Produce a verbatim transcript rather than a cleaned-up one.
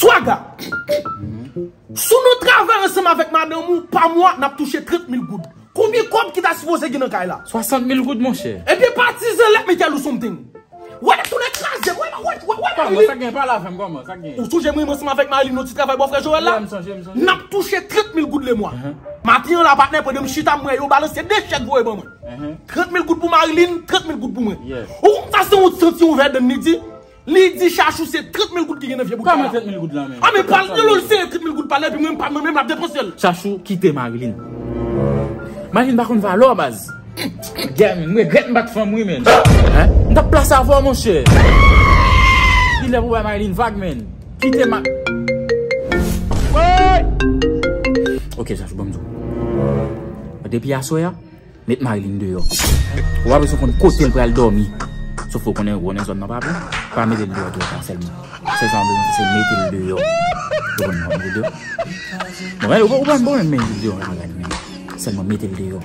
Swaga, si nou travay ansanm avèk madanm ou, pa mwa, n ap touche trant mil goud. Konbyen kòb ki ta sipoze gen nan kay la? Swasant mil goud, monchè. Ebyen, patizan, let me tell you something. Wè, tounen kraze, wè, wè, wè, wè, Kòman, Marilyn. Sa gen, pale avè m, kòman, sa gen? Ou sonje mwen, mwen ansanm avèk Marilyn, nou ti travay bò frè Joel la? Wè, m sonje, m sonje. N ap touche trant mil goud lemwa. Maten an la, patnè, pandan m chita, m wè yo balanse de chèk voye ban mwen. Trant mil goud pou Marilyn, trant mil goud pou mwen. Ou konn sa se yon santi yon vè dan li di? Li di Chachou se trant mil goud ki gen nan vye bout la. Kòman trant mil goud la menm? A men pral nan lòl se trant mil goud pale epi mwen m pa nan menm l ap depanse l. Chachou kite Marilyn. Marilyn pa konn valè baz. Gè, men, m regrèt m pa t fanm wi, men. M t ap plase avè w, monchè. Li lè pou bay Marilyn vag, men. Kite ma... Ok, Chachou, ban m di w. Depi aswè a, met Marilyn deyò. Ou pa bezwen konn kote l pral dòmi. Sof ke w konnen, ou konnen zòn nan pa bon. Pa mete l deyò tou tan sèlman. Sèl sa w bezwen fè, se mete l deyò. Ou konprann, mete l deyò. Bon, ou pa, ou pa, ou pa menm mete l deyò, la, la, men. Sèlman mete l deyò.